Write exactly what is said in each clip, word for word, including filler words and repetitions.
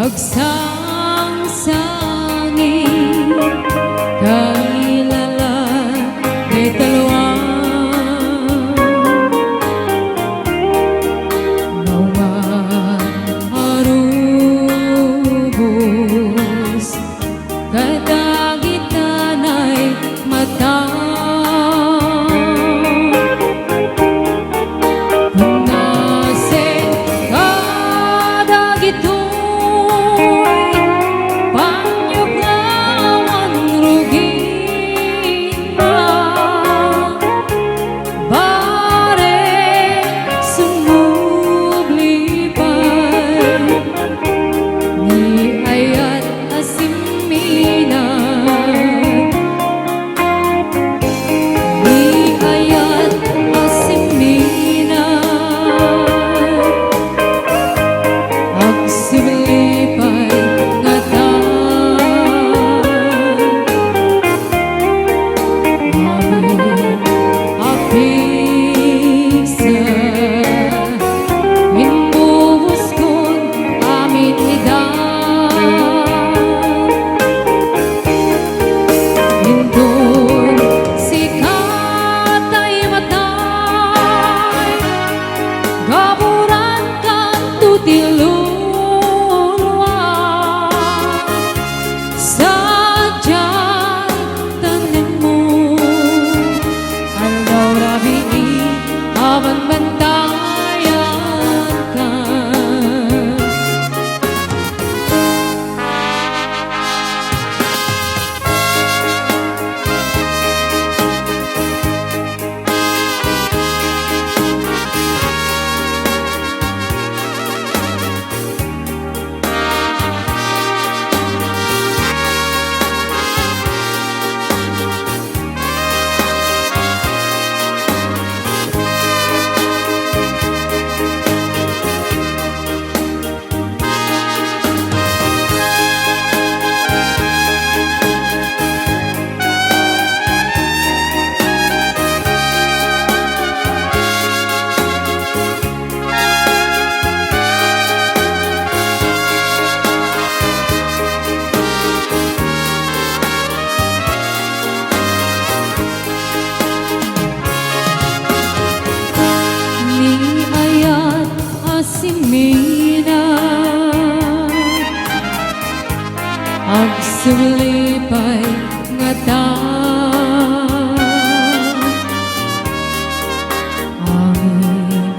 Agsangsangi, kailala, dayta lua. Naungan a rubos, kadagita nay mata. Nasen kadagitoy panyugawan rugina, barek sumubli pay ni ayat a simminag. Ni ayat a simminag, agsibli pay ngata. Amin a pigsa, imbubuskon amin ida. Inton sika tay matay, gaburan kanto ti lua. Sadiay tanemmo, aldaw rabii a banbantayanka. Ni ayat a simminag, agsubli pay ngata. Amin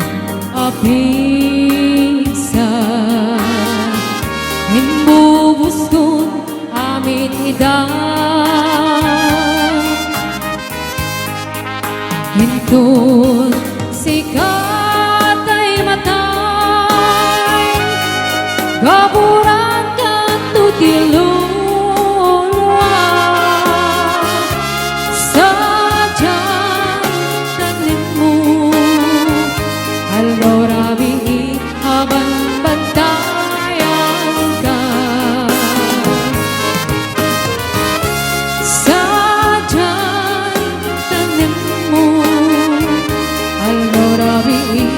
a pigsa, imbubuskon amin ida. Inton sika tay matay, gaburan kanto ti lua. Sadiay tanemmo, aldaw rabii a banbantayanka. Sadiay tanemmo, aldaw rabii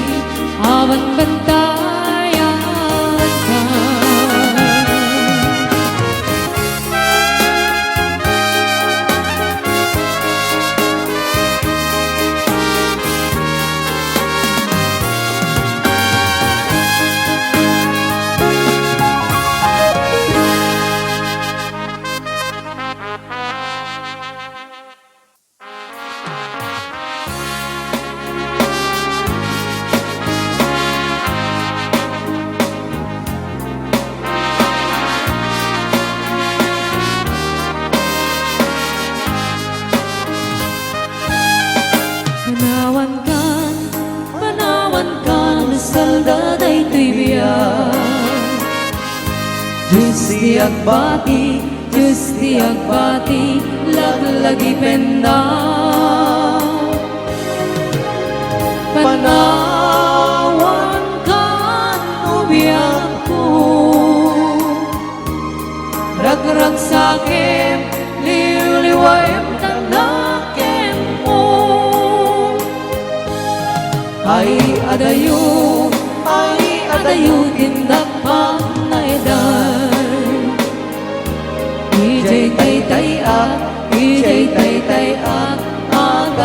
a banbantayanka. Panawankan, panawankan, salda daytoy biag. Dios ti agbati, Dios ti agbati, laglagipenna. Panawankan, biagko. Ragragsakem, liwliwaem, tanakenmo. Ay adayo, ay adayo, tindak pagnaedan.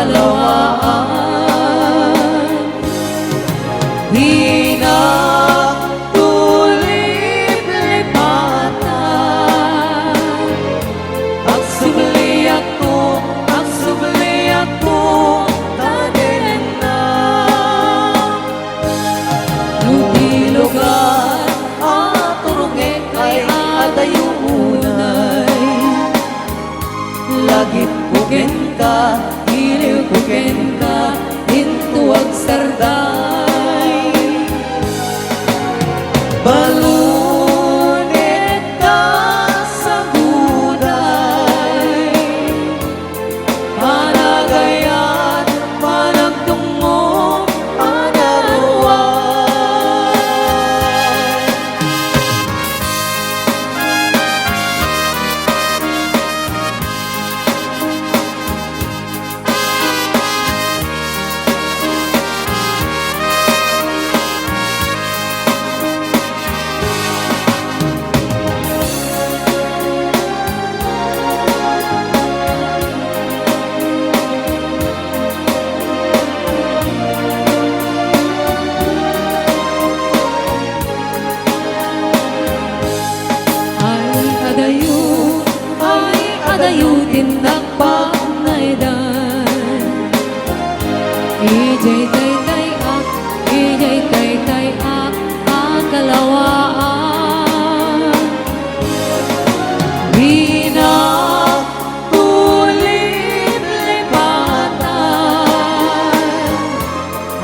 kalawaan. Dinak tuliplipatan. Agsubliakto, agsubliakto, ta dina. No ti lugar a turongek ay adayo unay, lagipko kenka, iliwko kenka, dinto agsarday. Balonekka saguday. Panagayat, panagtungmo, panaruay. Ay adayo, ay adayo ti nagpanaydaydan. Idiay taytay-ak, idiay taytay-ak a kalawaan. Dinak tuliplipatan.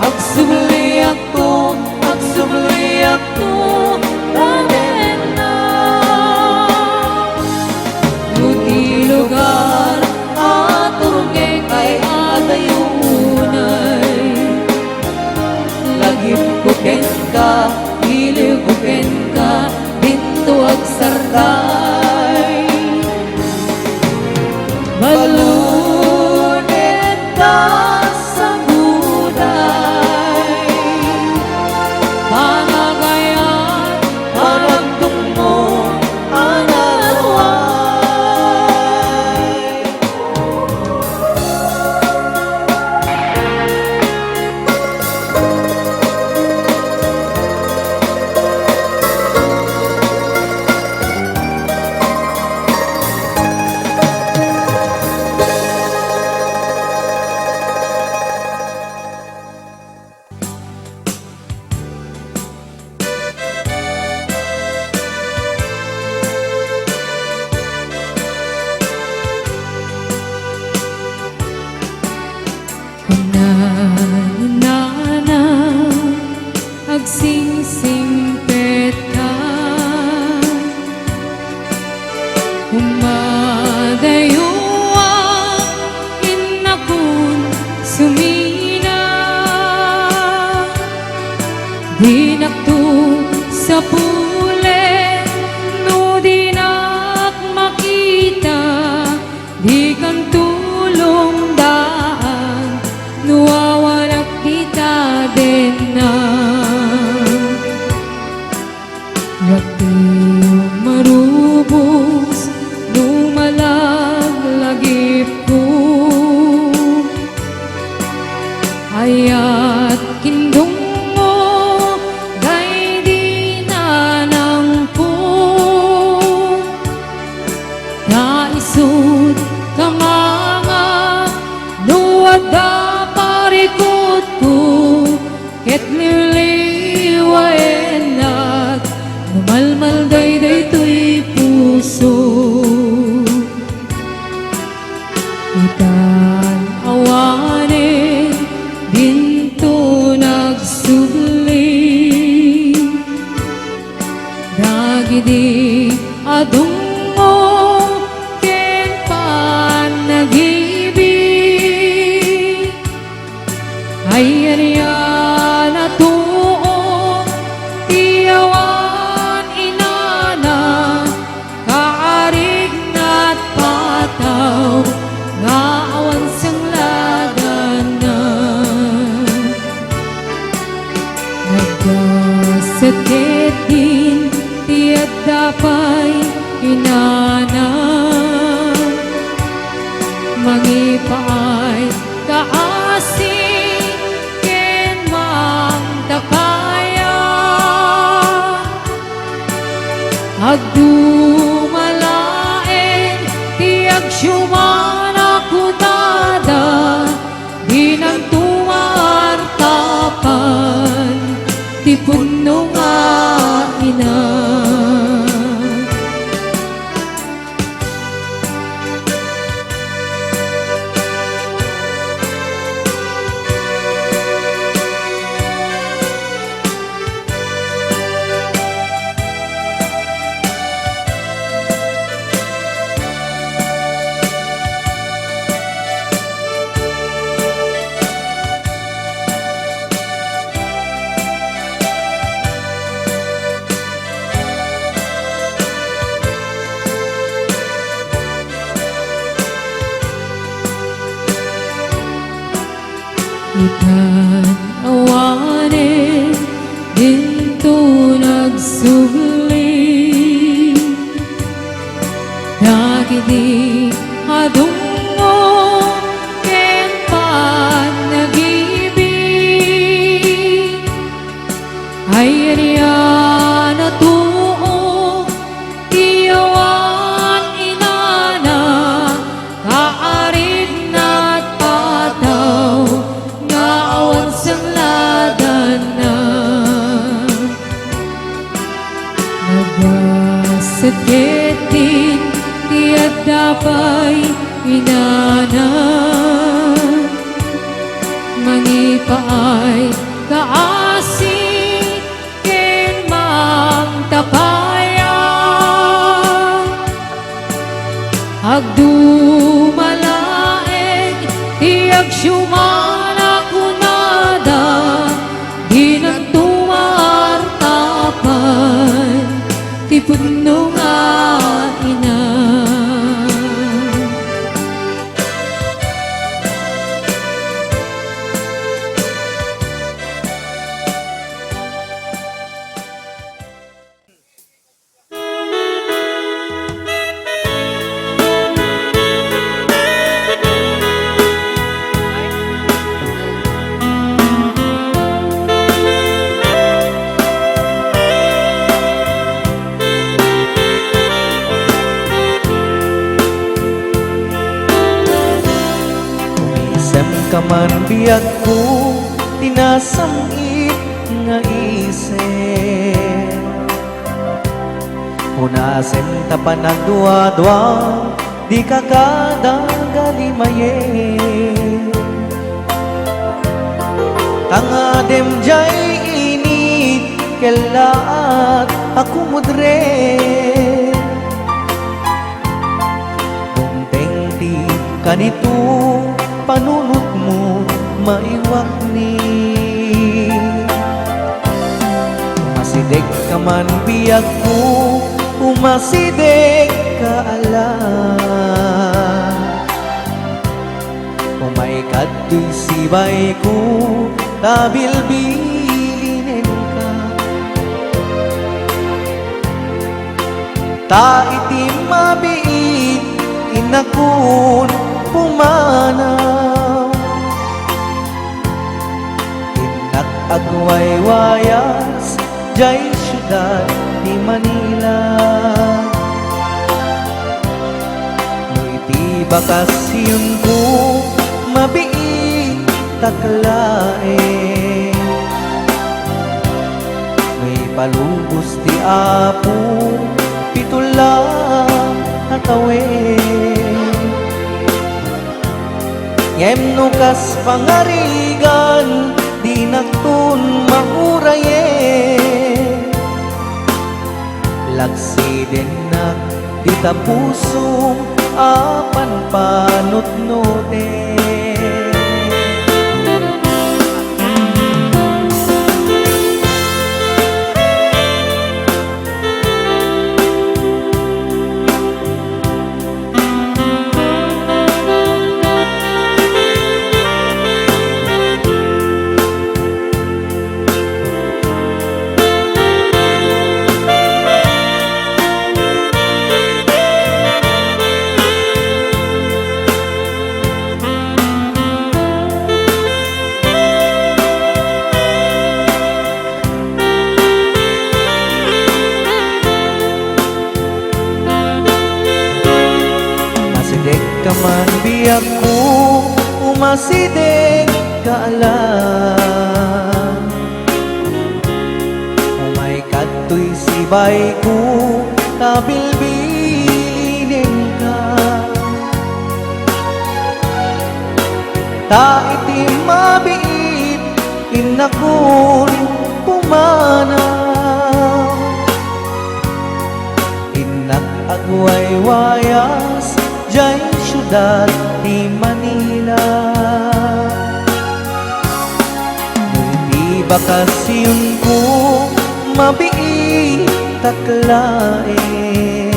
Agsubliakto, agsubliakto, ta dina. No ti lugar a turongek ay adayo unay, lagipko kenka, iliwko kenka, dinto agsarday. Balonekka saguday. Panagayat, panagtungmo, panaruay. Kuna ni Nana, agsingsingpetka. Umadayo a, innakon sumina. Dinakto sapule no dinak makita. Dikan tulongdaan no awanak dita denna. Ratio marubos no malaglagipko. Ayat kindungmo daydi nanangko. Naisut kanganga no adda parikutko, ket liwliwaennak no malmalday daytoy puso. Itan awanen dinto nagsubli. Dagidi a dungngo ken panagibi, ay ania a tuo ti awan inana, kaarigna a pataw nga awan sanglaganna. Nagkasakit din ti adda pay inana. Mangipaay ka Dumalaeng ti agsiumana kunada, dinanto maartapan ti punno nga ina. Itan awanen dinto nagsubli dagiti adungngo ken pannagibing. Ay ania natuo ti awan inana, kaaritna a pataw nga awan sangladanna. Nagasat ketdin ti adda pay inana, mangipaay kaasi ken mangtapaya. Agdumalaeng ti agsiumana kunada, dinanto maartapan ti punno nga ina. Umisem ka man, biagko, ti nasam-it nga isip. Unasem ta panagduadua, dika kada galimayen. Tangadem diay init, kellaat a kumudren. Dumteng ti kanito, panunotmo maiwakni. Umasideg ka man, biagko, umasideg ka ala. Umay kadtoy sibayko, ta bilbilinenka. Ta iti mabiit, innakon pumanaw. Innak agwaywayas diay siudad ti Manila. No iti bakasionko, mabiitak laeng. No ipalubos ti Apo, pito la a tawen. Ngem no kas pangarigan, dinakton maurayen. Lagsidennak dita pusom a panpanutnoten. Diakko umasideg ka ala. Umay kadtoy sibayko ta bilbilinka. Ta iti mabiit, innakon pumanaw. Innak agwaywayas diay siudad ti Manila. No iti bakasionko, mabiitak laeng.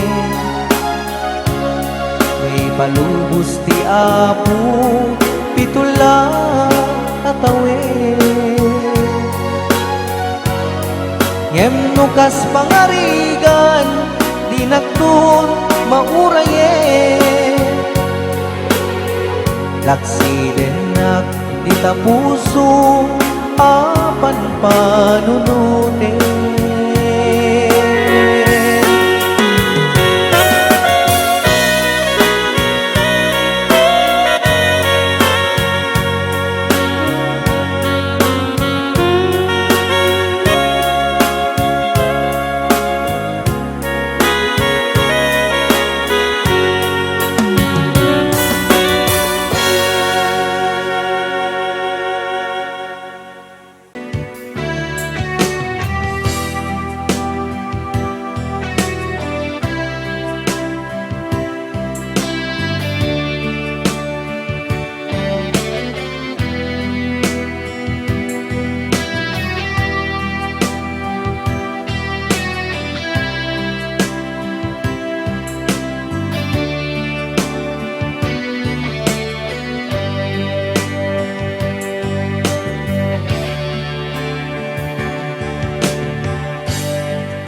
Maipalubos ti Apo, pito la a tawen. Ngem no kas pangarigan, dinakton maurayen. Laksidennak dita puso a panpanunoten.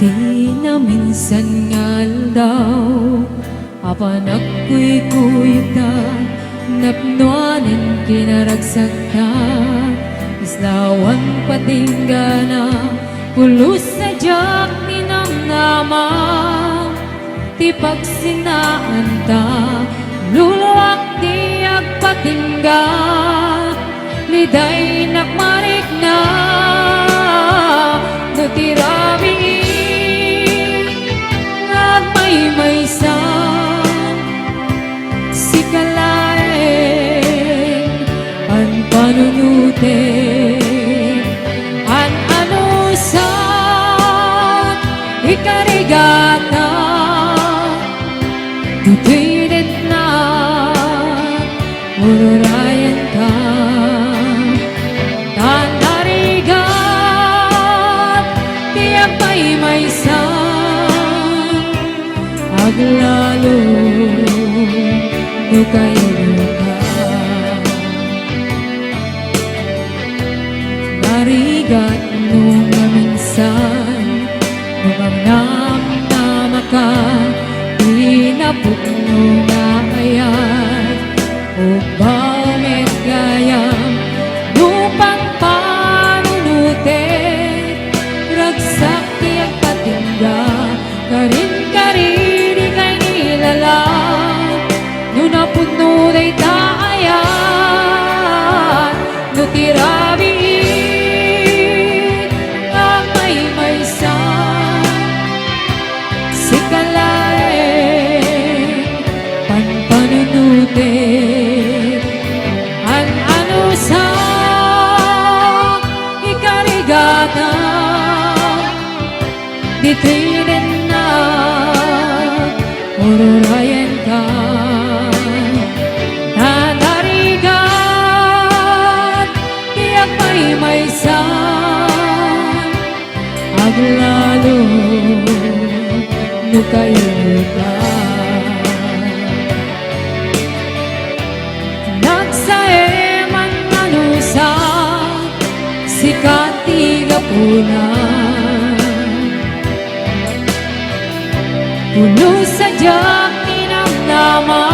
Ti naminsan nga aldaw, apan agkuykuyogta, napnoanen kinaragsakta, islawan patinggana, pulos a diak ninamnama. Ti pagsinaanta, luluak ti agpatingga, lidaynak marikna, no ti rabii nga agmaymaysa, sika laeng panpanunotek, an-anusak, ikarigata, ditoy detna, ururayenka, ta narigat ti agmaymaysa. Aglalo no kailoka. Narigat no maminsan, no mangnamnamaka, ti napudno nga ayat. Ugbaw met gayam, no panpanunotek, ragsak ti agpatingga, karin-kari dikay nilalang, no napudno dayta ayat, no ti rabii nga agmaymaysa, sika laeng panpanunotek, an-anusak, ikarigata, ditoy detna, ururayenka, ta narigat ti agmaymaysa, aglalo no kailoka. Nagsaem, an-anusak, sika ti gapuna. Pulos a diak ninamnama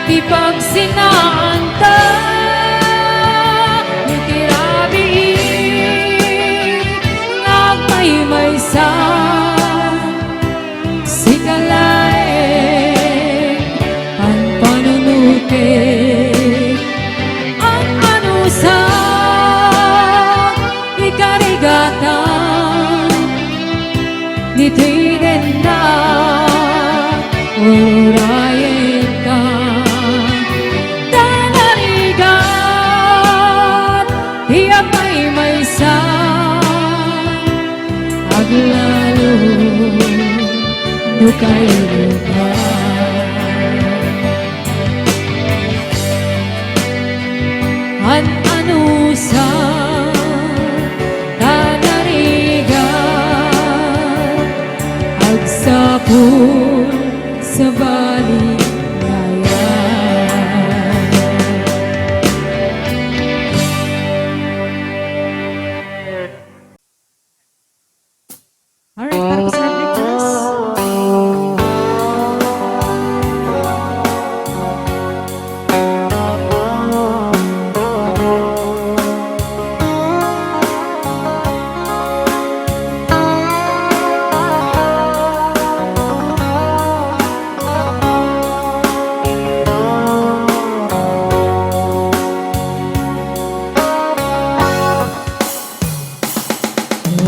ti pagsinaanta, no ti rabii nga agmaymaysa, sika laeng panpanunot Titigenna, urayenka, ta narigat ti agmaymaysa, aglalo no kayo ka. An-anusa, ta narigat, agsapul sa bali ngayan. Alright, para po sa request.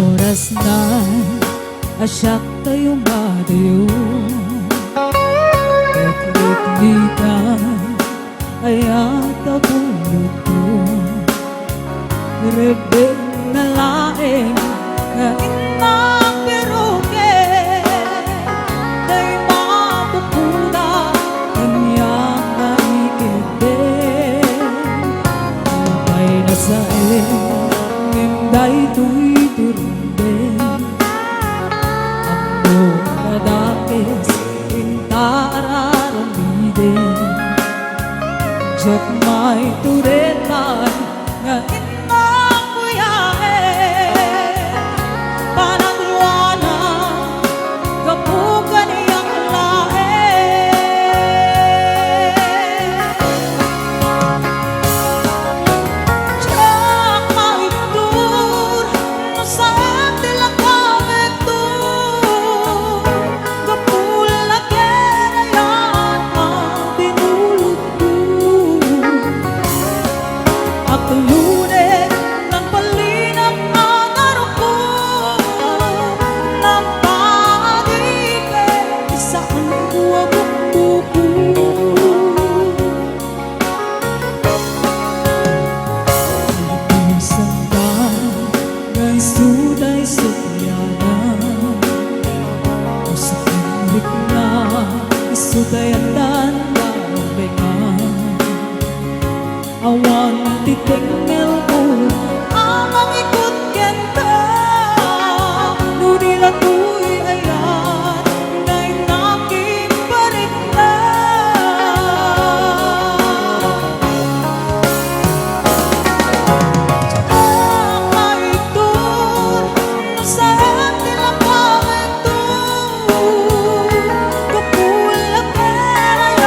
Oras na a siak tayo madayo, ket liklikan aya ta pulotko. Rebbeng na laeng nga innak piruke, tay mapupuda kaniak nga ikidem. Apay nasaen ngem daytoy ti rumbeng. Ammo kadakes inta ararambiden. Diak maituretan nga innak kuyaen, panagluana gapu kaniak laeng. Diak maibtur no saan ti lagawekto, gapu la ken ayan a binulotko. Agluneg, nagbalin a ngarupko, nagpadipe, saanko a bukbukon. Alipusan ta nga isu tay suklianan, usakan rikna isu tay addan nga agbengan. Awan ti tengngelko a mangikut kenka, no di datoy ayan nga innak imparikna. Diak maibtur no saan ti lagawekto, gapu la ken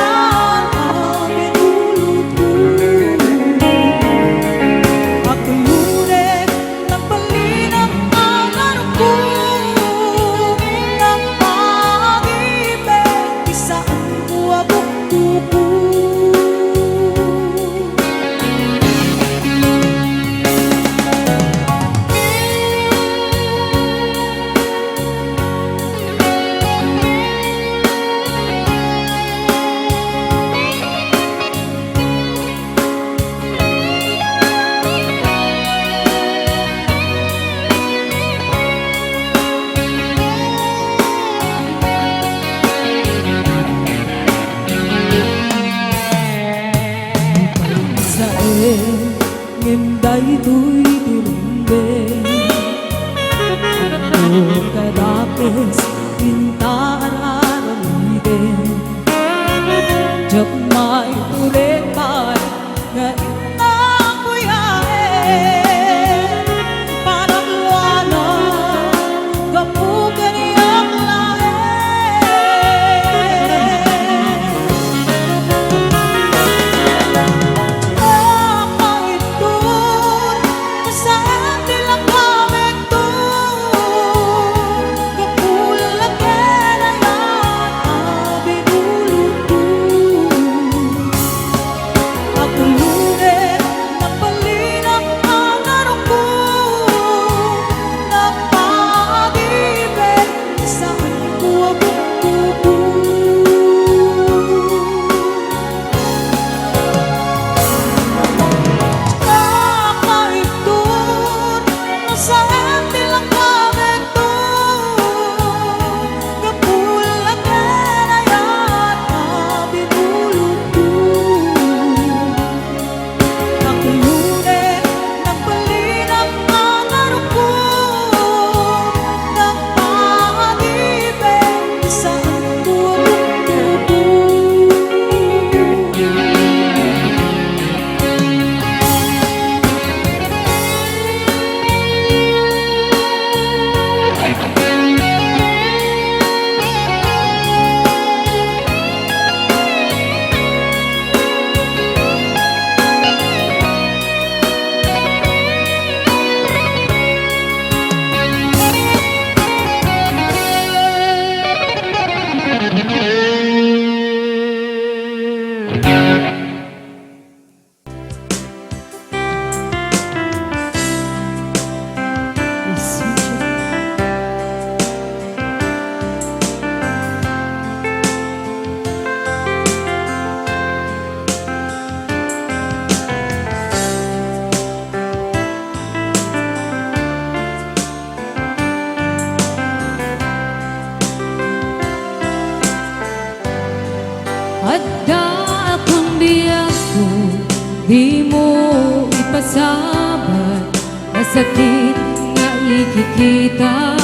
Sabat, nasakit nga ikikita.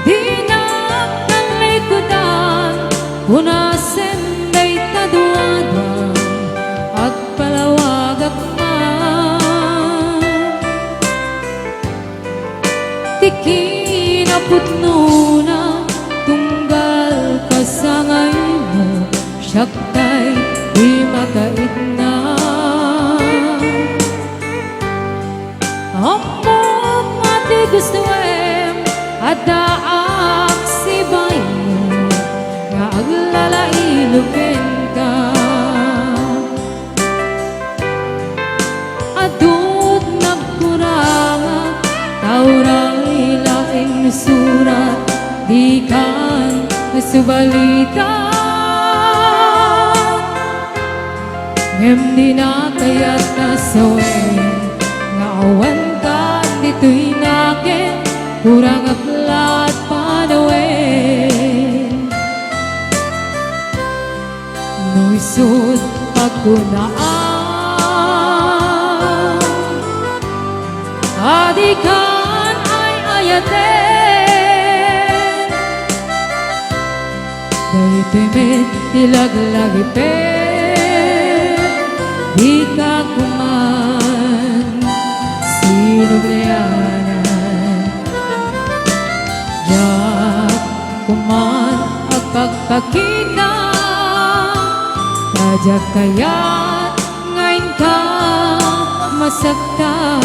Dinak talikudan, punasen dayta duadua, agpalawagak man. Ti kinapudnona, tunggal kasangaymo, siak tay di makaitna. Ammom a ti gustoem, addaak sibaymo, nga aglalaido kenka. Adut nagkurangak, ta uray laeng nasurat, dikan nasubalita. Ngem dina kayat a sawen, nga awan ka ditoy nakem, kurangak la't panawen. No isut' pagkunaan, a dikan ay-ayaten, daytoy met ti laglagipen, dika koman sinublianan. Diak koman agpakpakita, ta diak kayat nga inka masaktan.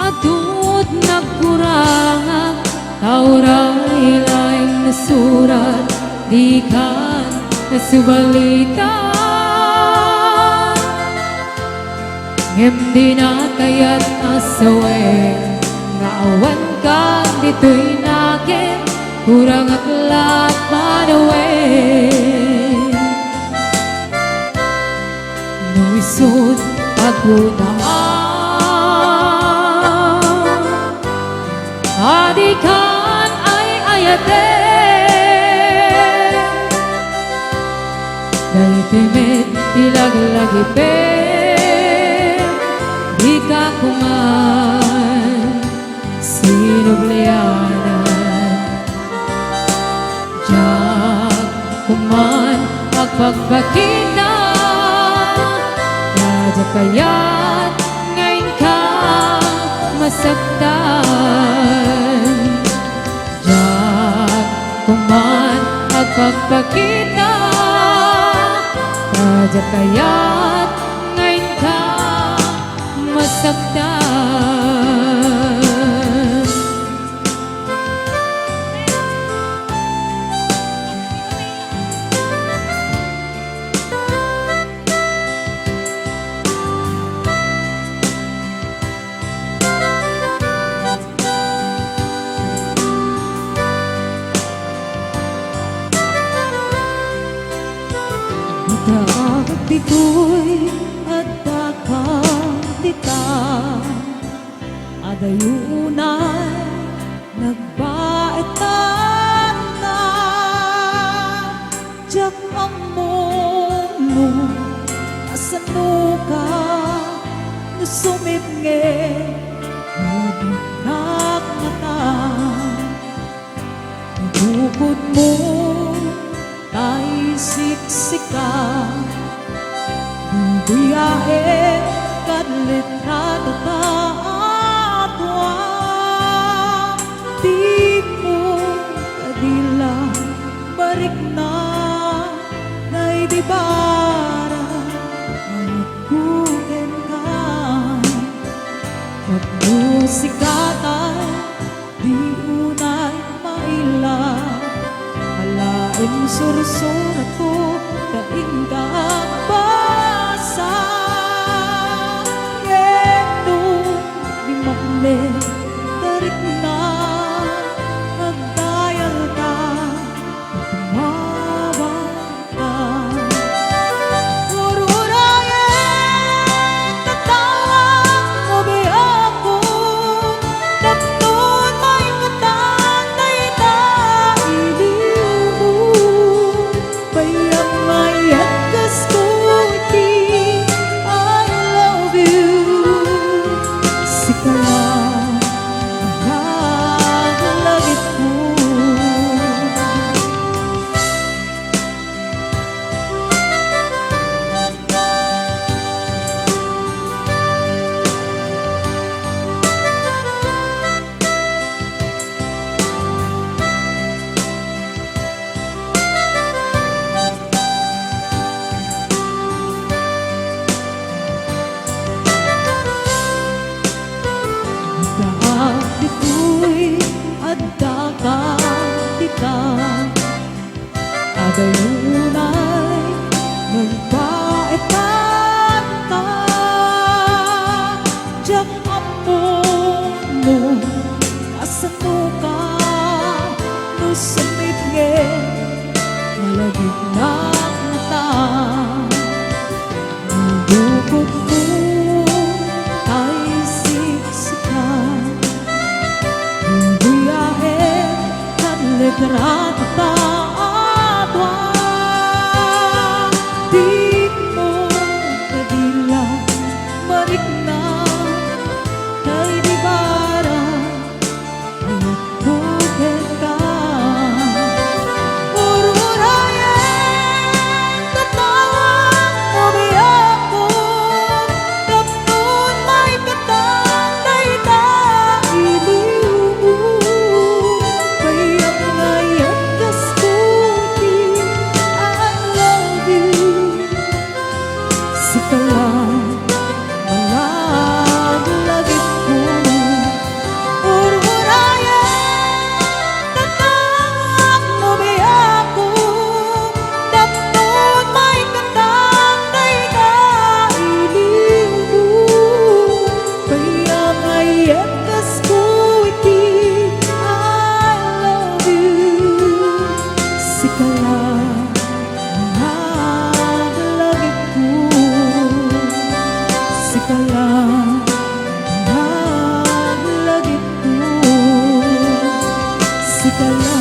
Adut nagkurangak, ta uray laeng nasurat, dikan nasubalita. Ngem dina kayat a sawen, nga awan ka ditoy nakem, kurangak la't panawen. No isut' pagkunaan, a dikan ay-ayaten, daytoy met ti laglagipen, dika koman sinublianan. Diak koman agpakpakita, ta diak kayat nga inka masaktan. Diak koman agpakpakita, ta diak kayat nga inka masaktan. Adda ditoy, adda ka dita. Adayo unay nagbaetanna. Diak ammo no kasano ka, no sumipnget, malagipnak ngata. Bukod mo tay siksika, daytoy yaen ket litrata ta a dua. Dimo kadi la barikna, daydi barang nga agkukenka. Tapno sika tay di unay maila, alaen sursurato ta inka agbasa. Sumipnget, malagipnak mata. Bukod mo kay siksika, imbuyaen tan litrato ta a dua. Di mo kadila marikna, kay di bara Bukod ka. Ururayen, tatawag mo biakko, tapno maikatan dayta iliwmo. Kayat nga iyakas ko iti I love you. Sika la, malaglagipko. Ururayen, tatawag mo biakko, tapno maikatan dayta iliwmo. Kayat nga iyakas ko iti I love you. Sika la, malaglagipko. Sika la, malaglagipko. Sika la,